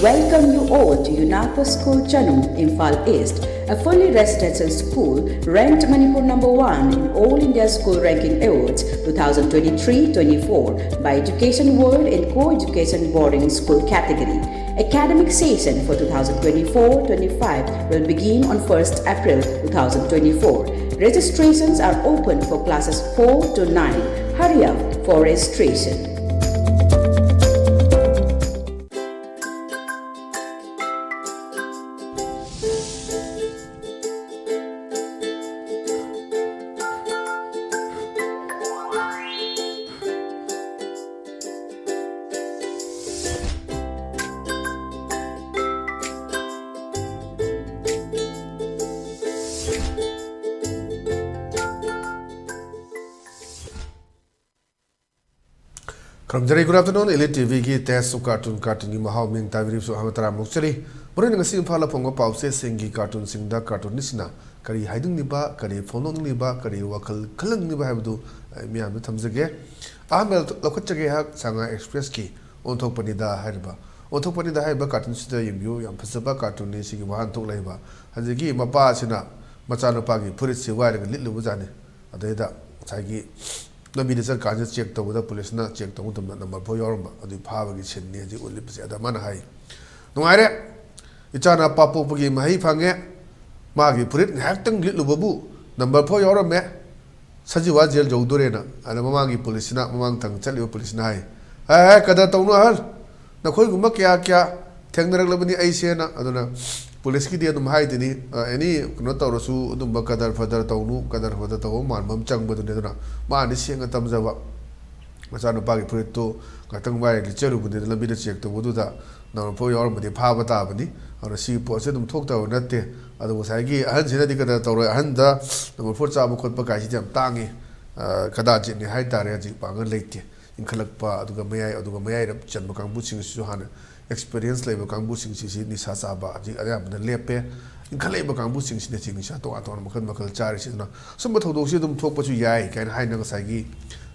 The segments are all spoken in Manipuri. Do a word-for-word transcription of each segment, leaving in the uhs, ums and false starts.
Welcome you all to UNACO School Chanung, Imphal East, a fully residential school ranked Manipur number one in All India School Ranking Awards twenty twenty-three twenty-four by Education World in Co-Education Boarding School category. Academic session for twenty twenty-four twenty-five will begin on first April twenty twenty-four. Registrations are open for classes four to nine. Hurry up for registration. ꯈꯨꯔꯨꯝꯖꯔꯤ꯫ Good afternoon, Elite ꯇꯤꯚꯤꯒꯤ Taste of Cartoon, ꯀꯥꯔꯇꯨꯟꯒꯤ ꯃꯍꯥꯎ ꯃꯤꯡ ꯇꯥꯕꯤꯔꯤꯕꯁꯨ ꯑꯍꯥꯟꯕ ꯇꯔꯥꯝꯅ ꯑꯣꯛꯆꯔꯤ꯫ ꯃꯔꯨꯑꯣꯏꯅ ꯉꯁꯤ ꯏꯝꯐꯥꯜꯗ ꯐꯣꯡꯕ ꯄꯥꯎꯆꯦꯁꯤꯡꯒꯤ ꯀꯥꯔꯇꯨꯟꯁꯤꯡꯗ ꯀꯥꯔꯇꯨꯟꯅꯤꯁꯤꯅ ꯀꯔꯤ ꯍꯥꯏꯅꯤꯡꯂꯤꯕ, ꯀꯔꯤ ꯐꯣꯡꯗꯣꯛꯅꯤꯡꯂꯤꯕ, ꯀꯔꯤ ꯋꯥꯈꯜ ꯈꯜꯍꯟꯅꯤꯡꯂꯤꯕ ꯍꯥꯏꯕꯗꯨ ꯑꯩ ꯃꯤꯌꯥꯝꯗ ꯊꯝꯖꯒꯦ꯫ ꯑꯍꯥꯟꯕ ꯂꯧꯈꯠꯆꯒꯦ ꯑꯩꯍꯥꯛ ꯁꯉꯥꯏ ꯑꯦꯛꯁꯄ꯭ꯔꯦꯁꯀꯤ ꯑꯣꯟꯊꯣꯛꯄꯅꯤꯗ ꯍꯥꯏꯔꯤꯕ, ꯑꯣꯟꯊꯣꯛꯄꯅꯤꯗ ꯍꯥꯏꯔꯤꯕ ꯀꯥꯔꯇꯨꯟꯁꯤꯗ ꯌꯦꯡꯕꯤꯌꯨ꯫ ꯌꯥꯝ ꯐꯖꯕ ꯀꯥꯔꯇꯨꯟꯅꯤ꯫ ꯁꯤꯒꯤ ꯋꯥꯍꯟꯊꯣꯛ ꯂꯩꯕ, ꯍꯧꯖꯤꯛꯀꯤ ꯃꯄꯥ ꯑꯁꯤꯅ ꯃꯆꯥꯅꯨꯄꯥꯒꯤ ꯐꯨꯔꯤꯠꯁꯤ ꯋꯥꯏꯔꯒ ꯂꯤꯠꯂꯨꯕꯖꯥꯠꯅꯤ꯫ ꯑꯗꯩꯗ ꯉꯁꯥꯏꯒꯤ ꯂꯝꯕꯤꯗ ꯆꯠꯀꯥꯟꯁꯤꯗ ꯆꯦꯛ ꯇꯧꯕꯗ, ꯄꯨꯂꯤꯁꯅ ꯆꯦꯛ ꯇꯧꯕ ꯃꯇꯝꯗ ꯅꯝꯕꯔ ꯐꯣꯔ ꯌꯥꯎꯔꯝꯕ, ꯑꯗꯨꯒꯤ ꯐꯥꯕꯒꯤ ꯁꯤꯟꯅꯤ ꯍꯧꯖꯤꯛ ꯎꯠꯂꯤꯕꯁꯦ꯫ ꯑꯗ ꯃꯥꯅ ꯍꯥꯏ, "ꯅꯨꯡꯉꯥꯏꯔꯦ, ꯏꯆꯥꯅ ꯄꯥ ꯄꯣꯛꯄꯒꯤ ꯃꯍꯩ ꯐꯪꯉꯦ, ꯃꯥꯒꯤ ꯐꯨꯔꯤꯠ ꯉꯥꯏꯍꯥꯛꯇꯪ ꯂꯤꯠꯂꯨꯕꯕꯨ ꯅꯝꯕꯔ ꯐꯣꯔ ꯌꯥꯎꯔꯝꯃꯦ, ꯁꯖꯤꯋꯥ ꯖꯦꯜ ꯌꯧꯗꯣꯔꯦꯅ"꯫ ꯑꯗ ꯃꯃꯥꯡꯒꯤ ꯄꯨꯂꯤꯁꯁꯤꯅ, ꯃꯃꯥꯡ ꯊꯪ ꯆꯠꯂꯤꯕ ꯄꯨꯂꯤꯁꯅ ꯍꯥꯏ, "ꯍꯥꯏ ꯍꯥꯏ, ꯀꯗꯔ ꯇꯧꯅꯨ ꯑꯍꯜ, ꯅꯈꯣꯏꯒꯨꯝꯕ ꯀꯌꯥ ꯀꯌꯥ ꯊꯦꯡꯅꯔꯛꯂꯕꯅꯤ ꯑꯩꯁꯦꯅ"꯫ ꯑꯗꯨꯅ ꯄꯨꯂꯤꯁꯀꯤꯗꯤ ꯑꯗꯨꯝ ꯍꯥꯏꯗꯨꯅꯤ, ꯑ, ꯑꯦꯅꯤ ꯀꯩꯅꯣ ꯇꯧꯔꯁꯨ ꯑꯗꯨꯝꯕ ꯀꯗꯔ ꯐꯗꯔ ꯇꯧꯅꯨ, ꯀꯗꯔ ꯐꯗꯔ ꯇꯧꯕ ꯃꯥꯟꯕ ꯑꯃ ꯆꯪꯕꯗꯨꯅꯤ꯫ ꯑꯗꯨꯅ ꯃꯥꯅꯗꯤ ꯁꯦꯡꯅ ꯇꯝꯖꯕ, ꯃꯆꯥꯅꯨꯄꯥꯒꯤ ꯐꯨꯔꯤꯠꯇꯨ ꯉꯥꯛꯇꯪ ꯋꯥꯏꯔ ꯂꯤꯠꯆꯔꯨꯕꯅꯤꯅ ꯂꯝꯕꯤꯗ ꯆꯦꯛ ꯇꯧꯕꯗꯨꯗ ꯅꯝꯕꯔ ꯐꯣꯔ ꯌꯥꯎꯔꯝꯕꯗꯤ ꯐꯥꯕ ꯇꯥꯕꯅꯤ꯫ ꯑꯗꯨꯅ ꯁꯤꯒꯤ ꯄꯣꯠꯁꯦ ꯑꯗꯨꯝ ꯊꯣꯛꯇꯕ ꯅꯠꯇꯦ꯫ ꯑꯗꯨ ꯉꯁꯥꯏꯒꯤ ꯑꯍꯟꯁꯤꯅꯗꯤ ꯀꯗꯔ ꯇꯧꯔꯣꯏ, ꯑꯍꯟꯗ ꯅꯝꯕꯔ ꯐꯣꯔ ꯆꯥꯕ ꯈꯣꯠꯄ ꯀꯥꯏꯁꯤꯗꯤ ꯌꯥꯝ ꯇꯥꯡꯉꯤ, ꯑ, ꯀꯗꯥꯖꯤꯠꯅꯤ ꯍꯥꯏ ꯇꯥꯔꯦ, ꯍꯧꯖꯤꯛ ꯄꯥꯡꯒꯜ ꯂꯩꯇꯦ꯫ ꯏꯟꯈꯠꯂꯛꯄ, ꯑꯗꯨꯒ ꯃꯌꯥꯏ, ꯑꯗꯨꯒ ꯃꯌꯥꯏꯔꯞ ꯆꯟꯕ ꯀꯥꯡꯕꯨꯁꯤꯡꯁꯤꯁꯨ ꯍꯥꯟꯅ ꯑꯦꯛꯁꯄꯤꯔꯤꯌꯦꯟꯁ ꯂꯩꯕ ꯀꯥꯡꯕꯨꯁꯤꯡꯁꯤꯁꯤ ꯅꯤꯁꯥ ꯆꯥꯕ ꯍꯧꯖꯤꯛ ꯑꯌꯥꯝꯕꯅ ꯂꯦꯞꯄꯦ꯫ ꯏꯟꯈꯠꯂꯛꯏꯕ ꯀꯥꯡꯕꯨꯁꯤꯡꯁꯤꯅ ꯍꯧꯖꯤꯛ ꯅꯤꯁꯥ ꯇꯣꯉꯥꯟ ꯇꯣꯉꯥꯟꯕ ꯃꯈꯜ ꯃꯈꯜ ꯆꯥꯔꯤꯁꯤꯗꯅ ꯁꯨꯝꯕ ꯊꯧꯗꯣꯛꯁꯤ ꯑꯗꯨꯝ ꯊꯣꯛꯄꯁꯨ ꯌꯥꯏ ꯀꯥꯏꯅ ꯍꯥꯏꯅ ꯉꯁꯥꯏꯒꯤ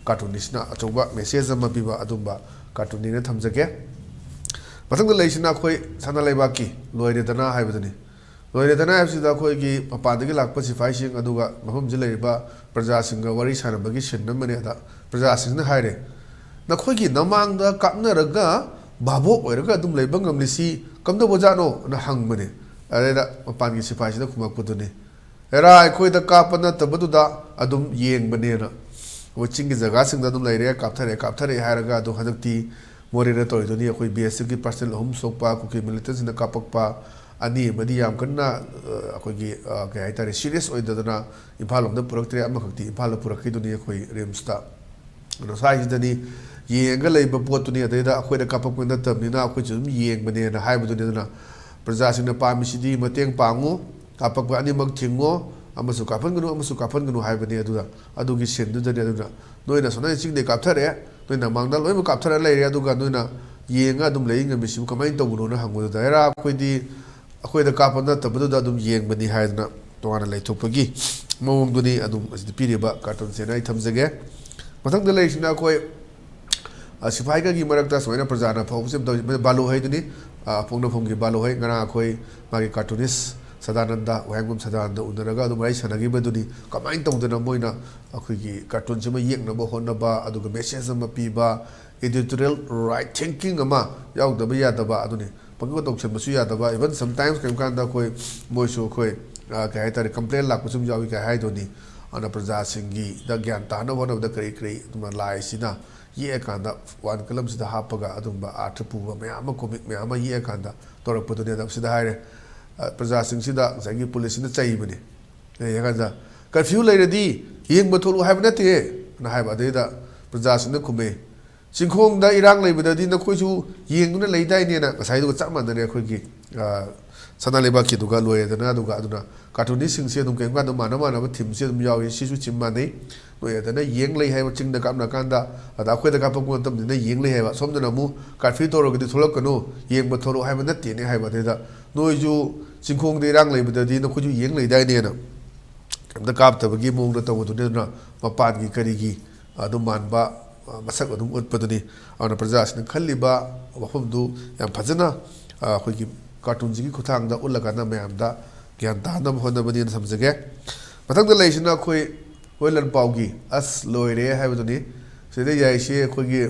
ꯀꯥꯔꯇꯨꯟꯅꯤꯁꯤꯅ ꯑꯆꯧꯕ ꯃꯦꯁꯦꯖ ꯑꯃ ꯄꯤꯕ ꯑꯗꯨꯝꯕ ꯀꯥꯔꯇꯨꯟꯅꯤꯅ ꯊꯝꯖꯒꯦ꯫ ꯃꯊꯪꯗ ꯂꯩꯔꯤꯁꯤꯅ ꯑꯩꯈꯣꯏ ꯁꯅꯥ ꯂꯩꯕꯥꯛꯀꯤ ꯂꯣꯏꯔꯦꯗꯅ ꯍꯥꯏꯕꯗꯨꯅꯤ꯫ ꯂꯣꯏꯔꯦꯗꯅ ꯍꯥꯏꯕꯁꯤꯗ ꯑꯩꯈꯣꯏꯒꯤ ꯃꯄꯥꯟꯗꯒꯤ ꯂꯥꯛꯄ ꯁꯤꯐꯥꯏꯁꯤꯡ ꯑꯗꯨꯒ ꯃꯐꯝꯁꯤꯗ ꯂꯩꯔꯤꯕ ꯄ꯭ꯔꯖꯥꯁꯤꯡꯒ ꯋꯥꯔꯤ ꯁꯥꯟꯅꯕꯒꯤ ꯁꯤꯟ ꯑꯃꯅꯤ꯫ ꯑꯗ ꯄ꯭ꯔꯖꯥꯁꯤꯡꯅ ꯍꯥꯏꯔꯦ, "ꯅꯈꯣꯏꯒꯤ ꯅꯃꯥꯡꯗ ꯀꯥꯞꯅꯔꯒ ꯚꯥꯕꯣꯛ ꯑꯣꯏꯔꯒ ꯑꯗꯨꯝ ꯂꯩꯕ ꯉꯝꯂꯤꯁꯤ ꯀꯝꯗꯧꯕꯖꯥꯠꯅꯣ?" ꯑꯅ ꯍꯪꯕꯅꯦ꯫ ꯑꯗꯩꯗ ꯃꯄꯥꯟꯒꯤ ꯁꯤꯐꯥꯏꯁꯤꯅ ꯈꯨꯝꯃꯛꯄꯗꯨꯅꯤ, "ꯍꯦꯔꯥ, ꯑꯩꯈꯣꯏꯗ ꯀꯥꯞꯄ ꯅꯠꯇꯕꯗꯨꯗ ꯑꯗꯨꯝ ꯌꯦꯡꯕꯅꯦꯅ꯫ ꯑꯩꯈꯣꯏ ꯆꯤꯡꯒꯤ ꯖꯒꯥꯁꯤꯡꯗ ꯑꯗꯨꯝ ꯂꯩꯔꯦ, ꯀꯥꯞꯊꯔꯛꯑꯦ, ꯀꯥꯞꯊꯔꯛꯑꯦ ꯍꯥꯏꯔꯒ ꯑꯗꯨꯝ ꯍꯟꯗꯛꯇꯤ ꯃꯣꯔꯦꯗ ꯇꯧꯔꯤꯗꯨꯅꯤ꯫ ꯑꯩꯈꯣꯏ ꯕꯤ ꯑꯦꯁ ꯑꯦꯐꯀꯤ ꯄꯥꯔꯁꯅꯦꯜ ꯑꯍꯨꯝ ꯁꯣꯛꯄ, ꯀꯨꯀꯤ ꯃꯤꯂꯤꯇꯦꯟꯁꯤꯡꯅ ꯀꯥꯞꯄꯛꯄ ꯑꯅꯤ ꯑꯃꯗꯤ ꯌꯥꯝ ꯀꯟꯅ, ꯑ, ꯑꯩꯈꯣꯏꯒꯤ, ꯑ, ꯀꯩ ꯍꯥꯏꯇꯥꯔꯦ, ꯁꯤꯔꯤꯌꯁ ꯑꯣꯏꯗꯗꯅ ꯏꯝꯐꯥꯜ ꯂꯣꯝꯗ ꯄꯨꯔꯛꯇ꯭ꯔꯦ, ꯑꯃꯈꯛꯇꯤ ꯏꯝꯐꯥꯜꯗ ꯄꯨꯔꯛꯈꯤꯗꯨꯅꯤ ꯑꯩꯈꯣꯏ ꯔꯤꯝꯁꯇ꯫ ꯑꯗꯣ ꯁ꯭ꯋꯥꯏꯁꯤꯗꯅꯤ ꯌꯦꯡꯉꯒ ꯂꯩꯕ ꯄꯣꯠꯇꯨꯅꯤ, ꯑꯗꯩꯗ ꯑꯩꯈꯣꯏꯗ ꯀꯥꯞꯄꯛꯄ ꯅꯠꯇꯕꯅꯤꯅ ꯑꯩꯈꯣꯏꯁꯨ ꯑꯗꯨꯝ ꯌꯦꯡꯕꯅꯦꯅ ꯍꯥꯏꯕꯗꯨꯅꯤ꯫ ꯑꯗꯨꯅ ꯄ꯭ꯔꯖꯥꯁꯤꯡꯅ ꯄꯥꯝꯃꯤꯁꯤꯗꯤ ꯃꯇꯦꯡ ꯄꯥꯡꯉꯨ, ꯀꯥꯞꯄꯛꯄ ꯑꯅꯤꯃꯛ ꯊꯤꯡꯉꯣ, ꯑꯃꯁꯨ ꯀꯥꯞꯍꯟꯒꯅꯨ, ꯑꯃꯁꯨ ꯀꯥꯞꯍꯟꯒꯅꯨ ꯍꯥꯏꯕꯅꯤ꯫ ꯑꯗꯨꯗ ꯑꯗꯨꯒꯤ ꯁꯤꯟꯗꯨꯗꯅꯤ꯫ ꯑꯗꯨꯅ ꯅꯣꯏꯅ ꯁꯣꯝꯗ ꯆꯤꯡꯗꯩ ꯀꯥꯞꯊꯔꯛꯑꯦ, ꯅꯣꯏ ꯅꯃꯥꯡꯗ ꯂꯣꯏꯅꯃꯛ ꯀꯥꯞꯊꯔ ꯂꯩꯔꯦ, ꯑꯗꯨꯒ ꯅꯣꯏꯅ ꯌꯦꯡꯉ ꯑꯗꯨꯝ ꯂꯩ ꯉꯝꯃꯤꯁꯤꯕꯨ ꯀꯃꯥꯏꯅ ꯇꯧꯕꯅꯣꯅ ꯍꯪꯕꯗꯨꯗ, "ꯍꯦꯔꯥ, ꯑꯩꯈꯣꯏꯗꯤ ꯑꯩꯈꯣꯏꯗ ꯀꯥꯞꯄ ꯅꯠꯇꯕꯗꯨꯗ ꯑꯗꯨꯝ ꯌꯦꯡꯕꯅꯤ" ꯍꯥꯏꯗꯅ ꯇꯣꯉꯥꯟꯅ ꯂꯩꯊꯣꯛꯄꯒꯤ ꯃꯑꯣꯡꯗꯨꯅꯤ ꯑꯗꯨꯝ ꯑꯁꯤꯗ ꯄꯤꯔꯤꯕ ꯀꯥꯔꯇꯨꯟꯁꯦꯅ ꯑꯩ ꯊꯝꯖꯒꯦ꯫ ꯃꯊꯪꯗ ꯂꯩꯔꯤꯁꯤꯅ ꯑꯩꯈꯣꯏ, ꯑ, ꯁꯤꯐꯥꯏꯒꯒꯤ ꯃꯔꯛꯇ ꯁꯨꯃꯥꯏꯅ ꯄ꯭ꯔꯖꯥꯅ ꯐꯥꯎꯕꯁꯦ ꯑꯃ ꯇꯧꯔꯤ꯫ ꯕꯥꯂꯨ ꯍꯩꯗꯨꯅꯤ, ꯑ, ꯄꯣꯛꯅꯐꯝꯒꯤ ꯕꯥꯂꯨ ꯍꯩ꯫ ꯉꯔꯥꯡ ꯑꯩꯈꯣꯏ ꯃꯥꯒꯤ ꯀꯥꯔꯇꯨꯅꯤꯁ ꯁꯗꯥꯅꯟꯗ, ꯋꯥꯍꯦꯡꯕꯝ ꯁꯗꯥꯅꯟꯗ ꯎꯅꯔꯒ ꯑꯗꯨꯝ ꯋꯥꯔꯤ ꯁꯥꯟꯅꯈꯤꯕꯗꯨꯅꯤ꯫ ꯀꯃꯥꯏꯅ ꯇꯧꯗꯅ ꯃꯣꯏꯅ ꯑꯩꯈꯣꯏꯒꯤ ꯀꯥꯔꯇꯨꯟꯁꯤꯃ ꯌꯦꯛꯅꯕ ꯍꯣꯠꯅꯕ, ꯑꯗꯨꯒ ꯃꯦꯁꯦꯖ ꯑꯃ ꯄꯤꯕ, editorial right thinking ꯑꯃ ꯌꯥꯎꯗꯕ ꯌꯥꯗꯕ ꯑꯗꯨꯅꯤ꯫ ꯄꯪꯇꯧ ꯇꯧꯁꯟꯕꯁꯨ ꯌꯥꯗꯕ, even sometimes ꯀꯔꯤꯒꯨꯝꯕ ꯀꯥꯟꯗ ꯑꯩꯈꯣꯏ ꯃꯣꯏꯁꯨ ꯑꯩꯈꯣꯏ, ꯑ, ꯀꯩ ꯍꯥꯏꯇꯥꯔꯦ, ꯀꯝꯄ꯭ꯂꯦꯟ ꯂꯥꯛꯄꯁꯨ ꯑꯗꯨꯝ ꯌꯥꯎꯏ ꯀꯩ ꯍꯥꯏꯗꯣꯏꯅꯤ꯫ ꯑꯗꯨꯅ ꯄ꯭ꯔꯖꯥꯁꯤꯡꯒꯤꯗ ꯒ꯭ꯌꯥꯟ ꯇꯥꯅꯕ ꯍꯣꯠꯅꯕꯗ ꯀꯔꯤ ꯀꯔꯤ ꯑꯗꯨꯝ ꯂꯥꯏꯁꯤꯅ ꯌꯦꯛꯑꯀꯥꯟꯗ ꯋꯥꯟ ꯀꯂꯝꯁꯤꯗ ꯍꯥꯞꯄꯒ ꯑꯗꯨꯝꯕ ꯑꯥꯔꯊ ꯄꯨꯕ ꯃꯌꯥꯝ ꯑꯃ, ꯀꯣꯃꯤꯛ ꯃꯌꯥꯝ ꯑꯃ ꯌꯦꯛꯑꯀꯥꯟꯗ ꯇꯧꯔꯛꯄꯗꯨꯅꯤ꯫ ꯑꯗ ꯁꯤꯗ ꯍꯥꯏꯔꯦ, ꯑ, ꯄ꯭ꯔꯖꯥꯁꯤꯡꯁꯤꯗ ꯉꯁꯥꯏꯒꯤ ꯄꯨꯂꯤꯁꯁꯤꯅ ꯆꯩꯕꯅꯤ꯫ ꯌꯦꯡꯉꯀꯥꯟꯗ, "ꯀꯔꯐ꯭ꯌꯨ ꯂꯩꯔꯗꯤ ꯌꯦꯡꯕ ꯊꯣꯛꯂꯛꯎ ꯍꯥꯏꯕ ꯅꯠꯇꯦ" ꯑꯅ ꯍꯥꯏꯕ꯫ ꯑꯗꯩꯗ ꯄ꯭ꯔꯖꯥꯁꯤꯡꯅ ꯈꯨꯝꯃꯦ, "ꯆꯤꯡꯈꯣꯡꯗ ꯏꯔꯥꯡ ꯂꯩꯕꯗꯗꯤ ꯅꯈꯣꯏꯁꯨ ꯌꯦꯡꯗꯨꯅ ꯂꯩꯗꯥꯏꯅꯦꯅ" ꯉꯁꯥꯏꯗꯨꯒ ꯆꯞ ꯃꯥꯟꯅꯔꯦ꯫ ꯑꯩꯈꯣꯏꯒꯤ, ꯑ, ꯁꯅꯥ ꯂꯩꯕꯥꯛꯀꯤꯗꯨꯒ ꯂꯣꯏꯔꯦꯗꯅ꯫ ꯑꯗꯨꯒ ꯑꯗꯨꯅ ꯀꯥꯔꯇꯨꯅꯤꯁꯁꯤꯡꯁꯦ ꯑꯗꯨꯝ ꯀꯔꯤꯒꯨꯝꯕ ꯀꯥꯟꯗ ꯃꯥꯟꯅ ꯃꯥꯟꯅꯕ ꯊꯤꯝꯁꯦ ꯑꯗꯨꯝ ꯌꯥꯎꯏ꯫ ꯁꯤꯁꯨ ꯊꯤꯝ ꯃꯥꯟꯅꯩ꯫ ꯂꯣꯏꯔꯦꯗꯅ ꯌꯦꯡ ꯂꯩ ꯍꯥꯏꯕ, ꯆꯤꯡꯗ ꯀꯥꯞꯅ ꯀꯥꯟꯗ, ꯑꯗ ꯑꯩꯈꯣꯏꯗ ꯀꯥꯞꯄꯛꯄ ꯃꯇꯝꯗꯅ ꯌꯦꯡ ꯂꯩ ꯍꯥꯏꯕ꯫ ꯁꯣꯝꯗꯅ ꯑꯃꯨꯛ "ꯀꯥꯔꯐ꯭ꯌꯨ ꯇꯧꯔꯒꯗꯤ ꯊꯣꯛꯂꯛꯀꯅꯨ, ꯌꯦꯡꯕ ꯊꯣꯛꯂꯛꯑꯣ" ꯍꯥꯏꯕ ꯅꯠꯇꯦꯅꯦ ꯍꯥꯏꯕ꯫ ꯑꯗꯩꯗ "ꯅꯣꯏꯁꯨ ꯆꯤꯡꯈꯣꯡꯗ ꯏꯔꯥꯡ ꯂꯩꯕꯗꯗꯤ ꯅꯈꯣꯏꯁꯨ ꯌꯦꯡ ꯂꯩꯗꯥꯏꯅꯦꯅ" ꯀꯩꯝꯇ ꯀꯥꯞꯇꯕꯒꯤ ꯃꯑꯣꯡꯗ ꯇꯧꯕꯗꯨꯅꯤ꯫ ꯑꯗꯨꯅ ꯃꯄꯥꯟꯒꯤ ꯀꯔꯤꯒꯤ ꯑꯗꯨꯝ ꯃꯥꯟꯕ ꯃꯁꯛ ꯑꯗꯨꯝ ꯎꯠꯄꯗꯨꯅꯤ꯫ ꯑꯗꯨꯅ ꯄ꯭ꯔꯖꯥꯁꯤꯡꯅ ꯈꯜꯂꯤꯕ ꯋꯥꯐꯝꯗꯨ ꯌꯥꯝ ꯐꯖꯅ, ꯑ, ꯑꯩꯈꯣꯏꯒꯤ ꯀꯥꯔꯇꯨꯟꯁꯤꯒꯤ ꯈꯨꯠꯊꯥꯡꯗ ꯎꯠꯂꯀꯥꯟꯗ ꯃꯌꯥꯝꯗ ꯒ꯭ꯌꯥꯟ ꯇꯥꯍꯟꯅꯕ ꯍꯣꯠꯅꯕꯅꯦꯅ ꯊꯝꯖꯒꯦ꯫ ꯃꯊꯪꯗ ꯂꯩꯔꯤꯁꯤꯅ ꯑꯩꯈꯣꯏ ꯍꯣꯏ ꯂꯟꯄꯥꯎꯒꯤ ꯑꯁ ꯂꯣꯏꯔꯦ ꯍꯥꯏꯕꯗꯨꯅꯤ꯫ ꯁꯤꯗ ꯌꯥꯏꯁꯦ ꯑꯩꯈꯣꯏꯒꯤ,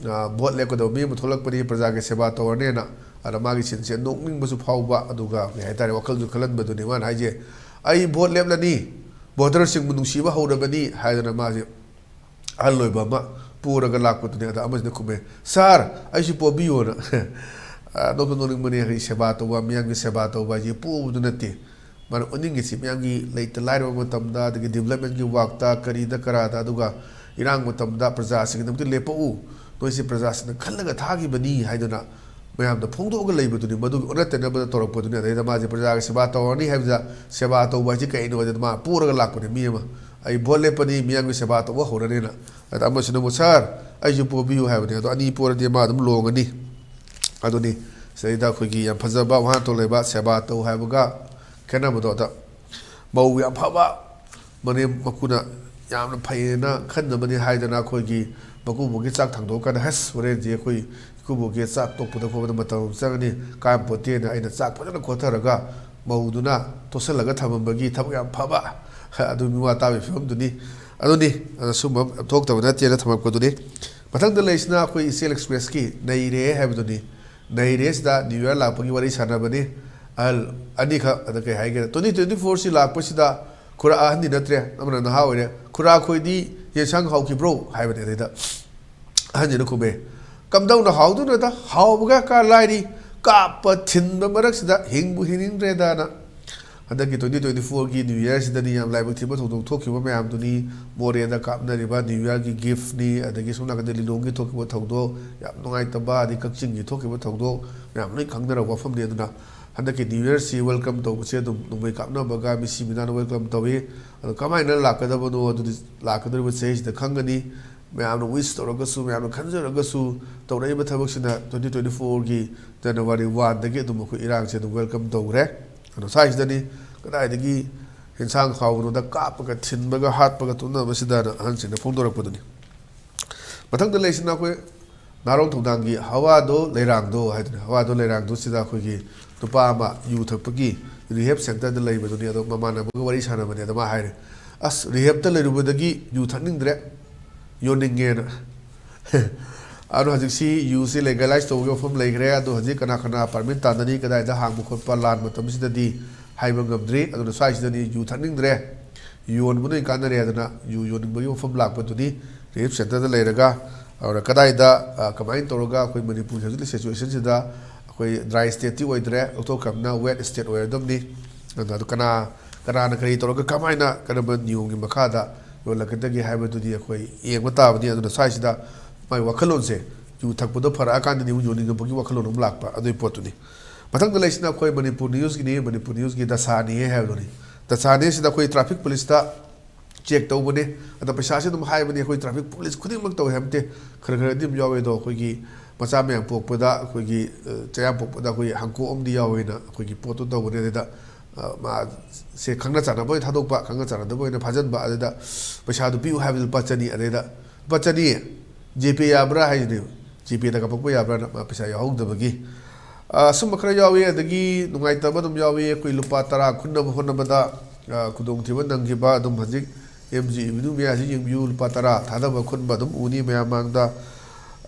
ꯑ, ꯚꯣꯠ ꯂꯦꯞꯀꯗꯕ ꯃꯤ ꯑꯃ ꯊꯣꯛꯂꯛꯄꯅꯤ, ꯄ꯭ꯔꯖꯥꯒꯤ ꯁꯦꯕꯥ ꯇꯧꯔꯅꯦꯅ꯫ ꯑꯗ ꯃꯥꯒꯤ ꯁꯤꯟꯁꯦ ꯅꯣꯛꯅꯤꯡꯕꯁꯨ ꯐꯥꯎꯕ, ꯑꯗꯨꯒ ꯀꯩ ꯍꯥꯏꯇꯥꯔꯦ, ꯋꯥꯈꯜꯁꯨ ꯈꯜꯍꯟꯕꯗꯨꯅꯤ ꯃꯥꯅ ꯍꯥꯏꯁꯦ꯫ "ꯑꯩ ꯚꯣꯠ ꯂꯦꯞꯂꯅꯤ, ꯚꯣꯇꯔꯁꯤꯡꯕꯨ ꯅꯨꯡꯁꯤꯕ ꯍꯧꯔꯕꯅꯤ" ꯍꯥꯏꯗꯅ ꯃꯥꯁꯦ ꯑꯍꯜ ꯑꯣꯏꯕ ꯑꯃ ꯄꯨꯔꯒ ꯂꯥꯛꯄꯗꯨꯅꯦ꯫ ꯑꯗ ꯑꯃꯁꯤꯅ ꯈꯨꯝꯃꯦ, "ꯁꯥꯔ, ꯑꯩꯁꯨ ꯄꯣꯕꯤꯌꯣꯅ"꯫ ꯑ, ꯅꯣꯛꯇ ꯅꯣꯛꯅꯤꯡꯕꯅꯦ꯫ ꯑꯩꯈꯣꯏ ꯁꯦꯕꯥ ꯇꯧꯕ, ꯃꯤꯌꯥꯝꯒꯤ ꯁꯦꯕꯥ ꯇꯧꯕ ꯍꯥꯏꯁꯦ ꯄꯣꯕꯗꯨ ꯅꯠꯇꯦ꯫ ꯃꯥꯅ ꯎꯠꯅꯤꯡꯉꯤꯁꯤ ꯃꯤꯌꯥꯝꯒꯤ ꯂꯩꯇ ꯂꯥꯏꯔꯕ ꯃꯇꯝꯗ, ꯑꯗꯒꯤ ꯗꯤꯕꯂꯞꯃꯦꯟꯒꯤ ꯋꯥꯛꯇ, ꯀꯔꯤꯗ ꯀꯔꯥꯗ, ꯑꯗꯨꯒ ꯏꯔꯥꯡ ꯃꯇꯝꯗ ꯄ꯭ꯔꯖꯥꯁꯤꯡꯒꯤꯗꯃꯛꯇ ꯂꯦꯞꯄꯛꯎ, ꯅꯣꯏꯁꯤ ꯄ꯭ꯔꯖꯥꯁꯤꯡꯅ ꯈꯜꯂꯒ ꯊꯥꯈꯤꯕꯅꯤ ꯍꯥꯏꯗꯨꯅ ꯃꯌꯥꯝꯗ ꯐꯣꯡꯗꯣꯛꯑꯒ ꯂꯩꯕꯗꯨꯅꯤ꯫ ꯃꯗꯨꯒꯤ ꯑꯣꯟꯅ ꯇꯩꯅꯕꯗ ꯇꯧꯔꯛꯄꯗꯨꯅꯤ꯫ ꯑꯗꯩꯗ ꯃꯥꯁꯦ ꯄ꯭ꯔꯖꯥꯒꯤ ꯁꯦꯕꯥ ꯇꯧꯔꯅꯤ ꯍꯥꯏꯕꯗ, ꯁꯦꯕꯥ ꯇꯧꯕ ꯍꯥꯏꯁꯤ ꯀꯩꯅꯣ ꯍꯥꯏꯗꯅ ꯃꯥ ꯄꯨꯔꯒ ꯂꯥꯛꯄꯅꯦ ꯃꯤ ꯑꯃ꯫ "ꯑꯩ ꯚꯣꯠ ꯂꯦꯞꯄꯅꯤ, ꯃꯤꯌꯥꯝꯒꯤ ꯁꯦꯕꯥ ꯇꯧꯕ ꯍꯧꯔꯅꯤꯅ"꯫ ꯑꯗ ꯑꯃꯁꯤꯅ ꯑꯃꯨꯛ, "ꯁꯥꯔ, ꯑꯩꯁꯨ ꯄꯣꯕꯤꯌꯨ" ꯍꯥꯏꯕꯅꯤ꯫ ꯑꯗꯣ ꯑꯅꯤ ꯄꯣꯔꯗꯤ ꯃꯥ ꯑꯗꯨꯝ ꯂꯣꯡꯉꯅꯤ꯫ ꯑꯗꯨꯅꯤ ꯁꯤꯗꯩꯗ ꯑꯩꯈꯣꯏꯒꯤ ꯌꯥꯝ ꯐꯖꯕ ꯋꯥꯍꯟꯊꯣꯛ ꯂꯩꯕ, ꯁꯦꯕꯥ ꯇꯧ ꯍꯥꯏꯕꯒ ꯈꯦꯠꯅꯕꯗꯣ꯫ ꯑꯗ ꯃꯧ ꯌꯥꯝ ꯐꯕ, ꯃꯅꯦꯝ ꯃꯀꯨꯅ ꯌꯥꯝꯅ ꯐꯩꯌꯦꯅ ꯈꯟꯅꯕꯅꯤ ꯍꯥꯏꯗꯅ ꯑꯩꯈꯣꯏꯒꯤ ꯃꯀꯨꯕꯣꯛꯀꯤ ꯆꯥꯛ ꯊꯥꯡꯗꯣꯛꯑꯀꯥꯟꯗ, "ꯍꯁ, ꯍꯣꯔꯦꯟꯗꯤ ꯑꯩꯈꯣꯏ ꯏꯀꯨꯕꯣꯛꯀꯤ ꯆꯥꯛ ꯇꯣꯛꯄꯗ ꯈꯣꯠꯄꯗ ꯃꯇꯝ ꯑꯃ ꯆꯪꯒꯅꯤ, ꯀꯥꯟꯄꯣꯠꯇꯦꯅ" ꯑꯩꯅ ꯆꯥꯛ ꯐꯖꯅ ꯈꯣꯠꯊꯔꯒ ꯃꯧꯗꯨꯅ ꯇꯣꯠꯁꯤꯜꯂꯒ ꯊꯝꯃꯝꯕꯒꯤ ꯊꯕꯛ ꯌꯥꯝ ꯐꯕ, ꯑꯗꯨ ꯃꯤꯋꯥ ꯇꯥꯕꯒꯤ ꯐꯤꯕꯝꯗꯨꯅꯤ꯫ ꯑꯗꯨꯅꯤ, ꯑꯗ ꯁꯨꯝꯕ ꯊꯣꯛꯇꯕ ꯅꯠꯇꯦꯅ ꯊꯝꯃꯛꯄꯗꯨꯅꯤ꯫ ꯃꯊꯪꯗ ꯂꯩꯔꯤꯁꯤꯅ ꯑꯩꯈꯣꯏ ꯏꯆꯦꯜ ꯑꯦꯛꯁꯄ꯭ꯔꯦꯁꯀꯤ ꯅꯩꯔꯦ ꯍꯥꯏꯕꯗꯨꯅꯤ꯫ ꯅꯩꯔꯦꯁꯤꯗ ꯅ꯭ꯌꯨ ꯏꯌꯥꯔ ꯂꯥꯛꯄꯒꯤ ꯋꯥꯔꯤ ꯁꯥꯟꯅꯕꯅꯤ꯫ ꯑꯍꯜ ꯑꯅꯤꯈꯛ, ꯑꯗ ꯀꯩ ꯍꯥꯏꯒꯦ, "ꯇ꯭ꯋꯦꯟꯇꯤ ꯇ꯭ꯋꯦꯟꯇꯤ ꯐꯣꯔꯁꯤ ꯂꯥꯛꯄꯁꯤꯗ ꯈꯨꯔꯥ ꯑꯍꯟꯗꯤ ꯅꯠꯇ꯭ꯔꯦ, ꯑꯃꯅ ꯅꯍꯥ ꯑꯣꯏꯔꯦ, ꯈꯨꯔꯥ ꯈꯣꯏꯗꯤ ꯌꯦꯟꯁꯥꯡ ꯍꯥꯎꯈꯤꯕ꯭ꯔꯣ?" ꯍꯥꯏꯕꯅꯤ꯫ ꯑꯗꯩꯗ ꯑꯍꯟꯁꯤꯅ ꯈꯨꯝꯃꯦ, "ꯀꯝꯗꯧꯅ ꯍꯥꯎꯗꯣꯏꯅꯣꯗ, ꯍꯥꯎꯕꯒ ꯀꯥ ꯂꯥꯏꯔꯤ, ꯀꯥꯞꯄ ꯊꯤꯟꯕ ꯃꯔꯛꯁꯤꯗ ꯍꯤꯡꯕꯨ ꯍꯤꯡꯅꯤꯡꯗ꯭ꯔꯦꯗꯅ"꯫ ꯍꯟꯗꯛꯀꯤ ꯇ꯭ꯋꯦꯟꯇꯤ ꯇ꯭ꯋꯦꯟꯇꯤ ꯐꯣꯔꯒꯤ ꯅ꯭ꯌꯨ ꯏꯌꯥꯔꯁꯤꯗꯅꯤ ꯌꯥꯝ ꯂꯥꯏꯕꯛ ꯊꯤꯕ ꯊꯧꯗꯣꯛ ꯊꯣꯛꯈꯤꯕ ꯃꯌꯥꯝꯗꯨꯅꯤ꯫ ꯃꯣꯔꯦꯗ ꯀꯥꯞꯅꯔꯤꯕ ꯅ꯭ꯌꯨ ꯏꯌꯥꯔꯒꯤ ꯒꯤꯐꯅꯤ, ꯑꯗꯒꯤ ꯁꯣꯝ ꯅꯥꯀꯟꯗ ꯂꯤꯂꯣꯡꯒꯤ ꯊꯣꯛꯈꯤꯕ ꯊꯧꯗꯣꯛ, ꯌꯥꯝ ꯅꯨꯡꯉꯥꯏꯇꯕ, ꯑꯗꯩ ꯀꯛꯆꯤꯡꯒꯤ ꯊꯣꯛꯈꯤꯕ ꯊꯧꯗꯣꯛ, ꯃꯌꯥꯝ ꯂꯣꯏ ꯈꯪꯅꯔꯕ ꯋꯥꯐꯝꯅꯤ꯫ ꯑꯗꯨꯅ ꯍꯟꯗꯛꯀꯤ ꯅ꯭ꯌꯨ ꯏꯌꯥꯔꯁꯤ ꯋꯦꯜꯀꯝ ꯇꯧꯕꯁꯦ ꯑꯗꯨꯝ ꯅꯣꯡꯃꯩ ꯀꯥꯞꯅꯕꯒ ꯃꯤꯁꯤ ꯃꯤꯅꯥꯅ ꯋꯦꯜꯀꯝ ꯇꯧꯏ꯫ ꯑꯗꯣ ꯀꯃꯥꯏꯅ ꯂꯥꯛꯀꯗꯕꯅꯣ ꯑꯗꯨꯗꯤ ꯂꯥꯛꯀꯗꯧꯔꯤꯕ ꯆꯍꯤꯁꯤꯗ ꯈꯪꯒꯅꯤ꯫ ꯃꯌꯥꯝꯅ ꯋꯤꯁ ꯇꯧꯔꯒꯁꯨ, ꯃꯌꯥꯝꯅ ꯈꯟꯖꯔꯒꯁꯨ, ꯇꯧꯔꯛꯏꯕ ꯊꯕꯛꯁꯤꯅ ꯇ꯭ꯋꯦꯟꯇꯤ ꯇ꯭ꯋꯦꯟꯇꯤ ꯐꯣꯔꯒꯤ ꯖꯅꯋꯥꯔꯤ ꯋꯥꯟꯗꯒꯤ ꯑꯗꯨꯝ ꯑꯩꯈꯣꯏ ꯏꯔꯥꯡꯁꯦ ꯑꯗꯨꯝ ꯋꯦꯜꯀꯝ ꯇꯧꯈ꯭ꯔꯦ꯫ ꯑꯗꯣ ꯁ꯭ꯋꯥꯏꯁꯤꯗꯅꯤ ꯀꯗꯥꯏꯗꯒꯤ ꯌꯦꯟꯁꯥꯡ ꯍꯥꯎꯕꯅꯣꯗ ꯀꯥꯞꯄꯒ ꯊꯤꯟꯕꯒ ꯍꯥꯠꯄꯒ ꯇꯨꯝꯅꯕꯁꯤꯗꯅ ꯑꯍꯟꯁꯤꯡꯅ ꯐꯣꯡꯗꯣꯔꯛꯄꯗꯨꯅꯤ꯫ ꯃꯊꯪꯗ ꯂꯩꯁꯤꯅ ꯑꯩꯈꯣꯏ ꯅꯥꯔꯣꯡ ꯊꯧꯗꯥꯡꯒꯤ ꯍꯋꯥꯗꯣ ꯂꯩꯔꯥꯡꯗꯣ ꯍꯥꯏꯗꯨꯅꯤ꯫ ꯍꯋꯥꯗꯣ ꯂꯩꯔꯥꯡꯗꯣ ꯁꯤꯗ ꯑꯩꯈꯣꯏꯒꯤ ꯅꯨꯄꯥ ꯑꯃ ꯌꯨ ꯊꯛꯄꯒꯤ ꯔꯤꯍꯦꯞ ꯁꯦꯟꯇꯔꯗ ꯂꯩꯕꯗꯨꯅꯤ꯫ ꯑꯗꯣ ꯃꯃꯥꯟꯅꯕꯒ ꯋꯥꯔꯤ ꯁꯥꯟꯅꯕꯅꯦ꯫ ꯑꯗ ꯃꯥ ꯍꯥꯏꯔꯦ, "ꯑꯁ, ꯔꯤꯍꯦꯞꯇ ꯂꯩꯔꯨꯕꯗꯒꯤ ꯌꯨ ꯊꯛꯅꯤꯡꯗ꯭ꯔꯦ, ꯌꯣꯟꯅꯤꯡꯉꯦꯅ"꯫ ꯑꯗꯣ ꯍꯧꯖꯤꯛꯁꯤ ꯌꯨꯁꯤ ꯂꯦꯒꯦꯂꯥꯏꯁ ꯇꯧꯕꯒꯤ ꯋꯥꯐꯝ ꯂꯩꯈ꯭ꯔꯦ꯫ ꯑꯗꯣ ꯍꯧꯖꯤꯛ ꯀꯅꯥ ꯀꯅꯥ ꯄꯥꯔꯃꯤꯠ ꯇꯥꯟꯅꯅꯤ, ꯀꯗꯥꯏꯗ ꯍꯥꯡꯕ ꯈꯣꯠꯄ, ꯂꯥꯟ ꯃꯇꯝꯁꯤꯗꯗꯤ ꯍꯥꯏꯕ ꯉꯝꯗ꯭ꯔꯤ꯫ ꯑꯗꯨꯅ ꯁ꯭ꯋꯥꯏꯁꯤꯗꯗꯤ ꯌꯨ ꯊꯛꯅꯤꯡꯗ꯭ꯔꯦ, ꯌꯣꯟꯕꯅ ꯀꯥꯟꯅꯔꯦ꯫ ꯑꯗꯨꯅ ꯌꯨ ꯌꯣꯟꯅꯤꯡꯕꯒꯤ ꯋꯥꯐꯝ ꯂꯥꯛꯄꯗꯨꯅꯤ ꯔꯤꯂꯤꯐ ꯁꯦꯟꯇꯔꯗ ꯂꯩꯔꯒ꯫ ꯑꯗꯨꯅ ꯀꯗꯥꯏꯗ, ꯑ, ꯀꯃꯥꯏꯅ ꯇꯧꯔꯒ ꯑꯩꯈꯣꯏ ꯃꯅꯤꯄꯨꯔꯒꯤ ꯍꯧꯖꯤꯛꯀꯤ ꯁꯤꯆꯨꯋꯦꯁꯟꯁꯤꯗ ꯑꯩꯈꯣꯏ ꯗ꯭ꯔꯥꯏ ꯁ꯭ꯇꯦꯠꯇꯤ ꯑꯣꯏꯗ꯭ꯔꯦ, ꯂꯧꯊꯣꯛꯈ꯭ꯔꯕꯅꯤꯅ ꯋꯦꯠ ꯁ꯭ꯇꯦꯠ ꯑꯣꯏꯔꯗꯕꯅꯤ꯫ ꯑꯗꯨꯅ ꯑꯗꯨ ꯀꯅꯥ, ꯀꯅꯥꯅ ꯀꯔꯤ ꯇꯧꯔꯒ ꯀꯃꯥꯏꯅ ꯀꯔꯝꯕ ꯅꯤꯌꯣꯝꯒꯤ ꯃꯈꯥꯗ ꯌꯣꯜꯂꯛꯀꯗꯒꯦ ꯍꯥꯏꯕꯗꯨꯗꯤ ꯑꯩꯈꯣꯏ ꯌꯦꯡꯕ ꯇꯥꯕꯅꯤ꯫ ꯑꯗꯨꯅ ꯁ꯭ꯋꯥꯏꯁꯤꯗ ꯃꯥꯒꯤ ꯋꯥꯈꯜꯂꯣꯟꯁꯦ ꯌꯨ ꯊꯛꯄꯗꯣ ꯐꯔꯛꯑꯀꯥꯟꯗꯗꯤ ꯑꯃꯨꯛ ꯌꯣꯟꯅꯤꯡꯉꯛꯄꯒꯤ ꯋꯥꯈꯜꯂꯣꯟ ꯑꯃ ꯂꯥꯛꯄ, ꯑꯗꯨꯒꯤ ꯄꯣꯠꯇꯨꯅꯤ꯫ ꯃꯊꯪꯗ ꯂꯩꯁꯤꯅ ꯑꯩꯈꯣꯏ ꯃꯅꯤꯄꯨꯔ ꯅ꯭ꯌꯨꯁꯀꯤꯅꯤ, ꯃꯅꯤꯄꯨꯔ ꯅ꯭ꯌꯨꯁꯀꯤ ꯗꯁꯥꯅꯤ ꯍꯥꯏꯕꯗꯨꯅꯤ꯫ ꯗꯁꯥꯅꯤ ꯁꯤꯗ ꯑꯩꯈꯣꯏ ꯇ꯭ꯔꯥꯐꯤꯛ ꯄꯨꯂꯤꯁꯇ ꯆꯦꯛ ꯇꯧꯕꯅꯦ꯫ ꯑꯗ ꯄꯩꯁꯥꯁꯦ ꯑꯗꯨꯝ ꯍꯥꯏꯕꯅꯦ, ꯑꯩꯈꯣꯏ ꯇ꯭ꯔꯥꯐꯤꯛ ꯄꯨꯂꯤꯁ ꯈꯨꯗꯤꯡꯃꯛ ꯇꯧꯋꯦ ꯍꯥꯏꯕ ꯅꯠꯇꯦ, ꯈꯔ ꯈꯔꯗꯤ ꯑꯗꯨꯝ ꯌꯥꯎꯋꯦ꯫ ꯑꯗꯣ ꯑꯩꯈꯣꯏꯒꯤ ꯃꯆꯥ ꯃꯌꯥꯝ ꯄꯣꯛꯄꯗ, ꯑꯩꯈꯣꯏꯒꯤ, ꯑ, ꯆꯌꯥꯝ ꯄꯣꯛꯄꯗ ꯑꯩꯈꯣꯏ ꯍꯪꯀꯣꯛ ꯑꯃꯗꯤ ꯌꯥꯎꯋꯦꯅ ꯑꯩꯈꯣꯏꯒꯤ ꯄꯣꯠꯇꯣ ꯇꯧꯕꯅꯦ꯫ ꯑꯗꯨꯗ, ꯑ, ꯃꯥꯁꯦ ꯈꯪꯅ ꯆꯥꯟꯅꯕ ꯑꯣꯏꯅ ꯊꯥꯗꯣꯛꯄ, ꯈꯪꯅ ꯆꯥꯟꯅꯗꯕ ꯑꯣꯏꯅ ꯐꯥꯖꯤꯟꯕ꯫ ꯑꯗꯨꯗ ꯄꯩꯁꯥꯗꯨ ꯄꯤꯌꯨ ꯍꯥꯏꯕꯗ ꯂꯨꯄꯥ ꯆꯅꯤ, ꯑꯗꯩꯗ ꯂꯨꯄꯥ ꯆꯅꯤ, ꯖꯤꯄꯦ ꯌꯥꯕ꯭ꯔꯥ ꯍꯥꯏꯁꯤꯅꯦ꯫ ꯖꯤꯄꯦꯗ ꯀꯥꯞꯄꯛꯄ ꯌꯥꯕ꯭ꯔꯥꯅ, ꯃꯥ ꯄꯩꯁꯥ ꯌꯥꯎꯍꯧꯗꯕꯒꯤ꯫ ꯑ, ꯁꯨꯝꯕ ꯈꯔ ꯌꯥꯎꯏ꯫ ꯑꯗꯒꯤ ꯅꯨꯡꯉꯥꯏꯇꯕ ꯑꯗꯨꯝ ꯌꯥꯎꯏ꯫ ꯑꯩꯈꯣꯏ ꯂꯨꯄꯥ ꯇꯔꯥ ꯈꯨꯟꯅꯕ ꯍꯣꯠꯅꯕꯗ, ꯑ, ꯈꯨꯗꯣꯡꯊꯤꯕ ꯅꯪꯈꯤꯕ꯫ ꯑꯗꯨꯝ ꯍꯧꯖꯤꯛ ꯑꯦꯝ ꯖꯤ ꯑꯦꯚꯦꯅ꯭ꯌꯨ ꯃꯌꯥꯁꯤ ꯌꯦꯡꯕꯤꯌꯨ, ꯂꯨꯄꯥ ꯇꯔꯥ ꯊꯥꯗꯕ ꯈꯨꯟꯕ ꯑꯗꯨꯝ ꯎꯅꯤ ꯃꯌꯥꯝ ꯃꯥꯡꯗ꯫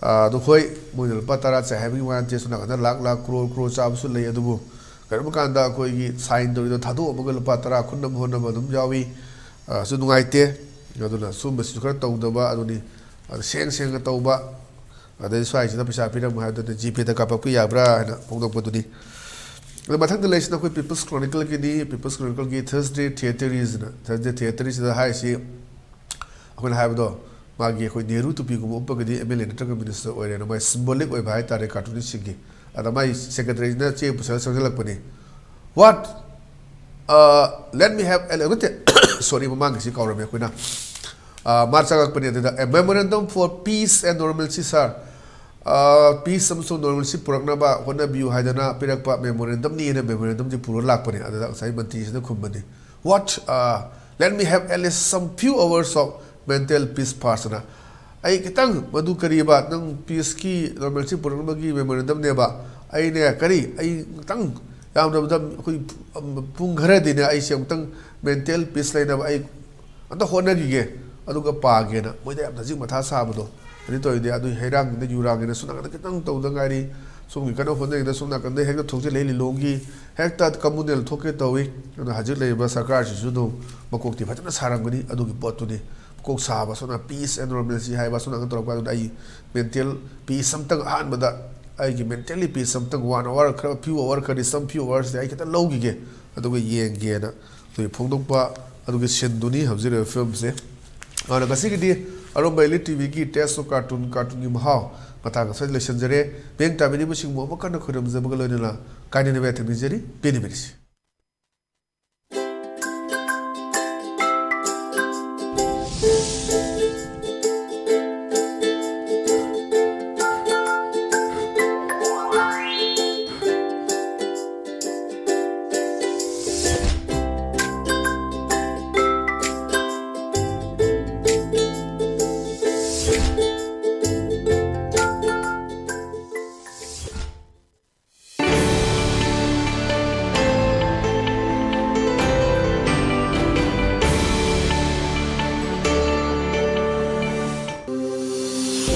ꯑ, ꯑꯗꯨ ꯍꯣꯏ, ꯃꯣꯏꯅ ꯂꯨꯄꯥ ꯇꯔꯥ ꯆꯥꯏ ꯍꯥꯏꯕꯒꯤ ꯋꯥ ꯅꯠꯇꯦ, ꯁꯣꯝ ꯅꯥꯀꯟꯗ ꯂꯥꯛ ꯂꯥꯛ, ꯀ꯭ꯔꯣꯔ ꯀ꯭ꯔꯣꯔ ꯆꯥꯕꯁꯨ ꯂꯩ꯫ ꯑꯗꯨꯕꯨ ꯀꯔꯤꯒꯨꯝꯕ ꯀꯥꯟꯗ ꯑꯩꯈꯣꯏꯒꯤ ꯁꯥꯏꯟ ꯇꯧꯔꯤꯗꯣ ꯊꯥꯗꯣꯛꯑꯝꯃꯒ ꯂꯨꯄꯥ ꯇꯔꯥ ꯈꯨꯟꯅꯕ ꯍꯣꯠꯅꯕ ꯑꯗꯨꯝ ꯌꯥꯎꯏ꯫ ꯑ, ꯁꯨ ꯅꯨꯡꯉꯥꯏꯇꯦ꯫ ꯑꯗꯨꯅ ꯁꯨꯝꯕꯁꯤꯁꯨ ꯈꯔ ꯇꯧꯗꯕ ꯑꯗꯨꯅꯤ꯫ ꯑꯗ ꯁꯦꯡ ꯁꯦꯡꯅ ꯇꯧꯕ, ꯑꯗꯩ ꯁ꯭ꯋꯥꯏꯁꯤꯗ ꯄꯩꯁꯥ ꯄꯤꯔꯝꯃꯣ ꯍꯥꯏꯕꯗꯨꯗ ꯖꯤꯄꯦꯗ ꯀꯥꯞꯄꯛꯄ ꯌꯥꯕ꯭ꯔꯥ ꯍꯥꯏꯅ ꯐꯣꯡꯗꯣꯛꯄꯗꯨꯅꯤ꯫ ꯑꯗꯣ ꯃꯊꯪꯗ ꯂꯩꯁꯤꯅ ꯑꯩꯈꯣꯏ ꯄꯤꯄꯜꯁ ꯀ꯭ꯔꯣꯅꯤꯀꯜꯒꯤꯅꯤ꯫ ꯄꯤꯄꯜꯁ ꯀ꯭ꯔꯣꯅꯤꯀꯜꯒꯤ ꯊꯔꯁꯗꯦ ꯊꯤꯌꯦꯇꯔꯤꯁꯅ, ꯊꯔꯁꯗꯦ ꯊꯤꯌꯦꯇꯔꯤꯁꯤꯗ ꯍꯥꯏꯔꯤꯁꯤ ꯑꯩꯈꯣꯏꯅ ꯍꯥꯏꯕꯗꯣ, ꯃꯥꯒꯤ ꯑꯩꯈꯣꯏ ꯅꯦꯍꯔꯨ ꯇꯨꯄꯤꯒꯨꯝꯕ ꯎꯞꯄꯒꯗꯤ ꯑꯦꯝ ꯑꯦꯜ ꯑꯦ ꯅꯠꯇ꯭ꯔꯒ ꯃꯤꯅꯤꯁꯇꯔ ꯑꯣꯏꯔꯦꯅ, ꯃꯥꯏ ꯁꯤꯝꯕꯣꯂꯤꯛ ꯑꯣꯏꯕ ꯍꯥꯏꯇꯥꯔꯦ ꯀꯥꯔꯇꯨꯅꯤꯁꯁꯤꯡꯒꯤ꯫ ꯑꯗ ꯃꯥꯏ ꯁꯦꯀ꯭ꯔꯦꯇꯔꯤꯅ ꯆꯦ ꯄꯨꯁꯜꯂ ꯆꯪꯁꯤꯜꯂꯛꯄꯅꯤ꯫ "What? Uh, let me have a," ꯅꯠꯇꯦ, ꯁꯣꯔꯤ, ꯃꯃꯥꯡꯒꯤꯁꯤ ꯀꯥꯎꯔꯝꯃꯦ ꯑꯩꯈꯣꯏꯅ꯫ ꯑ, ꯃꯥ ꯆꯪꯉꯛꯄꯅꯤ ꯑꯗꯨꯗ, "A memorandum for peace and normalcy, sir." ꯑ, ꯄꯤꯁ ꯑꯃꯁꯨꯡ ꯅꯣꯔꯃꯦꯜꯁꯤ ꯄꯨꯔꯛꯅꯕ ꯍꯣꯠꯅꯕꯤꯌꯨ ꯍꯥꯏꯗꯅ ꯄꯤꯔꯛꯄ ꯃꯦꯃꯣꯔꯦꯟꯗꯝꯅꯤꯅ ꯃꯦꯃꯣꯔꯦꯟꯗꯝꯁꯤ ꯄꯨꯔ ꯂꯥꯛꯄꯅꯤ꯫ ꯑꯗꯨꯗ ꯉꯁꯥꯏ ꯃꯟꯇ꯭ꯔꯤꯁꯤꯅ ꯈꯨꯝꯕꯅꯤ, "What? Uh, let me have at least some few hours of mental peace first" ꯑꯅ꯫ ꯑꯩ ꯈꯤꯇꯪ ꯃꯗꯨ ꯀꯔꯤꯕ, ꯅꯪ ꯄꯤꯁꯀꯤ ꯅꯣꯕꯦꯜꯁꯤ ꯄꯨꯔꯛꯅꯕꯒꯤ ꯃꯦꯃꯣꯔꯦꯟꯗꯝꯅꯦꯕ꯫ ꯑꯩꯅꯦ ꯀꯔꯤ, ꯑꯩ ꯈꯤꯇꯪ ꯌꯥꯝꯗ꯭ꯔꯕꯗ ꯑꯩꯈꯣꯏ ꯄꯨꯡ ꯈꯔꯗꯤꯅꯦ ꯑꯩꯁꯦ ꯑꯃꯨꯛꯇꯪ ꯃꯦꯟꯇꯦꯜ ꯄꯤꯁ ꯂꯩꯅꯕ ꯑꯩ ꯑꯝꯇ ꯍꯣꯠꯅꯈꯤꯒꯦ, ꯑꯗꯨꯒ ꯄꯥꯒꯦꯅ ꯃꯣꯏꯗ ꯌꯥꯝ ꯍꯧꯖꯤꯛ ꯃꯊꯥ ꯁꯥꯕꯗꯣ꯫ ꯑꯗꯨ ꯇꯧꯔꯤꯗꯤ ꯑꯗꯨ ꯍꯩꯔꯥꯡꯒꯤꯗ ꯌꯨꯔꯥꯡꯒꯤꯗ ꯁꯨꯝ ꯅꯥꯀꯟꯗ ꯈꯤꯇꯪ ꯇꯧꯗ ꯉꯥꯏꯔꯤ, ꯁꯣꯝꯒꯤ ꯀꯟꯅ ꯍꯣꯠꯅꯔꯤꯉꯩꯗ ꯁꯣꯝ ꯅꯥꯀꯟꯗ ꯍꯦꯛꯇ ꯊꯣꯛꯆꯤꯜꯂꯛꯏ ꯂꯤꯂꯣꯡꯒꯤ, ꯍꯦꯛꯇ ꯀꯝꯃꯨꯅꯦꯜ ꯊꯣꯛꯀꯦ ꯇꯧꯏ꯫ ꯑꯗꯨꯅ ꯍꯧꯖꯤꯛ ꯂꯩꯔꯤꯕ ꯁꯔꯀꯥꯔꯁꯤꯁꯨ ꯑꯗꯨꯝ ꯃꯀꯣꯛꯇꯤ ꯐꯖꯅ ꯁꯥꯔꯝꯒꯅꯤ ꯑꯗꯨꯒꯤ ꯄꯣꯠꯇꯨꯅꯤ꯫ ꯃꯀꯣꯛ ꯁꯥꯕ ꯁꯣꯝꯅ peace and normalcy ꯍꯥꯏꯕ ꯁꯣꯝ ꯅꯥꯀꯟ ꯇꯧꯔꯛꯄ ꯑꯗꯨꯗ ꯑꯩ ꯃꯦꯟꯇꯦꯜ ꯄꯤꯁ ꯑꯝꯇꯪ ꯑꯍꯥꯟꯕꯗ ꯑꯩꯒꯤ ꯃꯦꯟꯇꯦꯜꯂꯤ ꯄꯤꯁ ꯑꯝꯇꯪ ꯋꯥꯟ ꯑꯋꯥꯔ ꯈꯔ ꯐ꯭ꯌꯨ ꯑꯋꯥꯔ ꯈꯔꯗꯤ ꯁꯝ ꯐ꯭ꯌꯨ ꯑꯋꯥꯔꯁꯤꯗꯤ ꯑꯩ ꯈꯤꯇꯪ ꯂꯧꯈꯤꯒꯦ, ꯑꯗꯨꯒ ꯌꯦꯡꯒꯦꯅ ꯑꯩꯈꯣꯏ ꯐꯣꯡꯗꯣꯛꯄ ꯑꯗꯨꯒꯤ ꯁꯤꯟꯗꯨꯅꯤ ꯍꯧꯖꯤꯛ ꯂꯩꯔꯤꯕ ꯐꯤꯂꯝꯁꯦ꯫ ꯑꯗꯨꯅ ꯉꯁꯤꯒꯤꯗꯤ ꯑꯔꯣꯝꯕ ꯑꯦꯜ ꯏ ꯇꯤ ꯚꯤꯒꯤ Taste of Cartoon, ꯀꯥꯔꯇꯨꯟꯒꯤ ꯃꯍꯥꯎ ꯃꯇꯥꯡ ꯑꯁꯤꯗ ꯂꯣꯏꯁꯤꯟꯖꯔꯦ꯫ ꯃꯤꯠꯌꯦꯡ ꯇꯥꯕꯤꯔꯤꯕꯁꯤꯡꯕꯨ ꯑꯃꯨꯛ ꯍꯟꯅ ꯈꯣꯏꯔꯨꯝꯖꯕꯒ ꯂꯣꯏꯅꯅ ꯀꯥꯏꯅꯅꯕ ꯌꯥꯊꯪ ꯅꯤꯖꯔꯤ꯫ ꯄꯦꯟꯅ ꯄꯦꯟꯅꯁꯤ꯫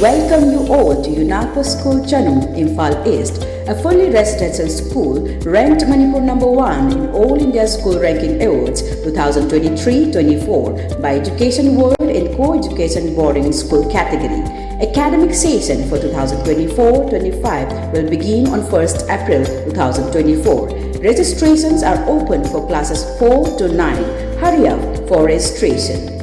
Welcome you all to UNACO School Chanum, Imphal East, a fully residential school ranked Manipur number one in All India School Ranking Awards twenty twenty-three twenty-four by Education World in Co-Education Boarding School category. Academic session for twenty twenty-four twenty-five will begin on first April twenty twenty-four. Registrations are open for classes four to nine. Hurry up for registration.